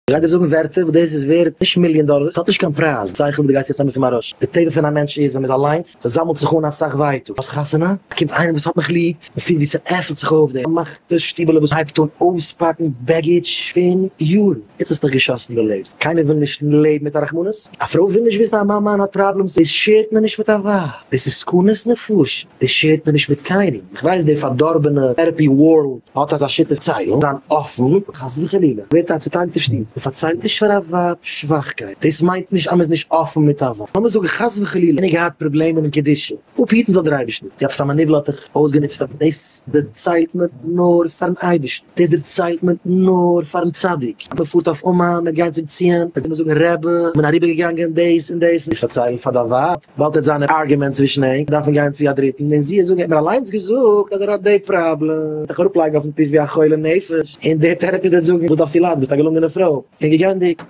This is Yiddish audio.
איך גיי דיר זאגן ווערטער וואס דאס איז ווערד נישט מיליאן דאלער, ס'האט נישט קיין פרייז, די שכל וואס דו גייסט יעצט נעמען פון מיין ראש. די טבע פון א מענטש איז ווען מ'איז אליינס, ס'זאמלט זיך אן אסאך ווייטאג. האסט חתונה, קומט איינער וואס האט מיך ליב, מ'פילט ווי ס'עפנט זיך אויף די פארמאכטע שטיבעלע וואס הייבט אן אויספאקן baggage פון יארן. יעצט האסטו דיך געשאסן די לעבן. קיינער וויל נישט לעבן מיט א רחמנות. א פרוי וויל נישט וויסן אז מיין מאן האט problems, דאס share ט מען נישט מיט א ווייב. דאס איז סכנת נפשות. דאס share ט מען נישט מיט קיינעם. איך ווייס די פארדארבענע therapy world האט אזא שיטה ציילן, זיין אפן, חס וחלילה, ווערט א צוטיילטע שטוב, מען פארציילט נישט פאר א ווייב שוואכקייט, דאס מיינט נישט אז מען איז נישט אפן מיט א ווייב, לאמיר זאגן חס וחלילה איינער געהאט פראבלעמען אין קדושה, אפהיטן זאל דער אייבערשטער, צו עפעס א מנוול האט דיך אויסגענוצט, אבער דאס דערציילט מען נאר פארן אייבערשטן, דאס דערציילט מען נאר פארן צדיק, מען פארט אויף אומאן, מען גייט צום ציון, מען וועט זאגן רבי, איך בין אריבערגעגאנגען דאס און דאס, דאס פארציילן פאר דיין ווייב. באלד וועט זיין אן argument צווישן ענק, דארף מען גיין צו א דריטן, און זי וועט זאגן, ער האט מיר אליינס געזאגט אז ער האט די פראבלעם, דיך אראפלייגן אויפן טיש ווי א חולה נפש, און דער therapist וועט זאגן, וואס דארפסטו ליידן, ביסט א געלונגענע פרוי, און געגענדיגט.